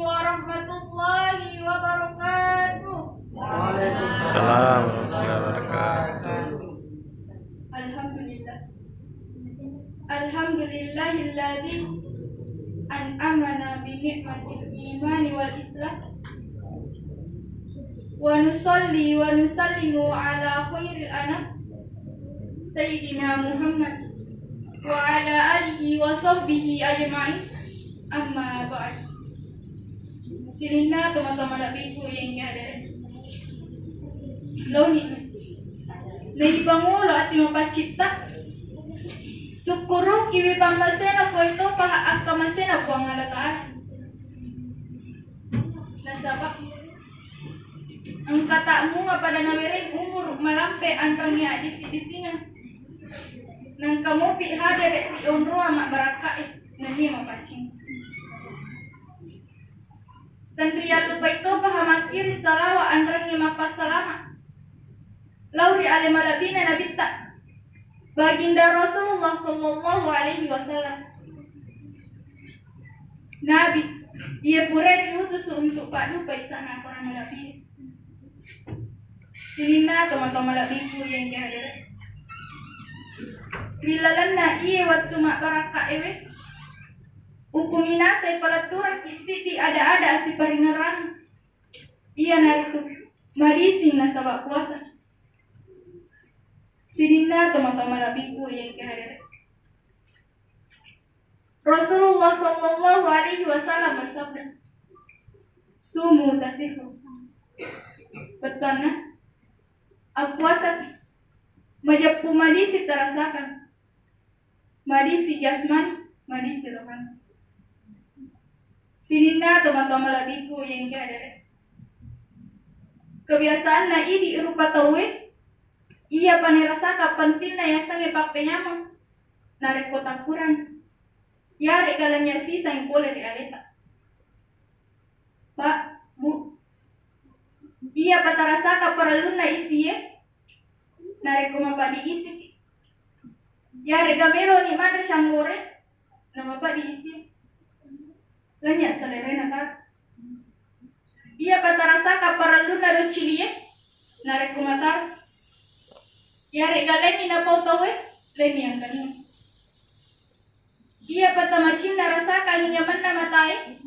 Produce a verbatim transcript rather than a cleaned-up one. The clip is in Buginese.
Warahmatullahi wabarakatuh. Waalaikumsalam warahmatullahi wabarakatuh. Alhamdulillah. Alhamdulillahilladzi an'amana bi ni'matil imani wal islam. Wa nusalli wa nusallimu ala khairil anam, Sayyidina Muhammad, wa ala alihi wa sahbihi ajma'in. Amma ba'd. Sininna tomatoa malebbiku iya engka hadere. Laoni. Naipangolo ati mapaccitta. Sukkurukiwi pammasena, poitopa akkamasena Puang Allah Ta'ala. Nasaba engka tamu pada nawereng umuru malampe anrangi addisi-disingeng. Nangka mopi hadere ri onroang mabbarakkae nennia mapaccing. Tenriallupai topa hamakkiri salawa anrangi mappassalama lao ri ale malebbina Nabitta, Baginda Rasulullah sallallahu alaihi wasallam. Nabi, iya pura riutusu untuk paddupai sana para nabi. Sininna tomatoa malebbiku iya engka hadere. Ri lalenna iye wettu mabbarakka ewe, upuminasai paletturekki siddi ada-ada asiparingerrang. Iyanaritu madising nasaba puasa. Sininna tomatoa malebbiku iya engka hadere. Rasulullah sallallahu alaihi wasallam bersabda, "Sumu tasihu." Bettuanna, appuasaki. Majeppu madisi tarasakan. Madisi jasmani, madisi rohani. Sininna tomatoa malebbiku iya engka hadere. Kebiasaanna idi rupa tauwe, iyapa nairasaka pentingna yasengnge pappenyameng narekko takkurang. Yarega lanya sisang pole ri aleta. Pak, Bu, iyapa tarasaka parellunna isie narekko mapaddi isiki. Yarega meloni manre canggoreng namapaddi isie. Lanya selerena ta. Iyapa tarasaka parellunna doccilie narekko mataro. Yarega lenni napau tauwe, lenni angkanino. Iyapa tamacinna rasakangi nyamenna matae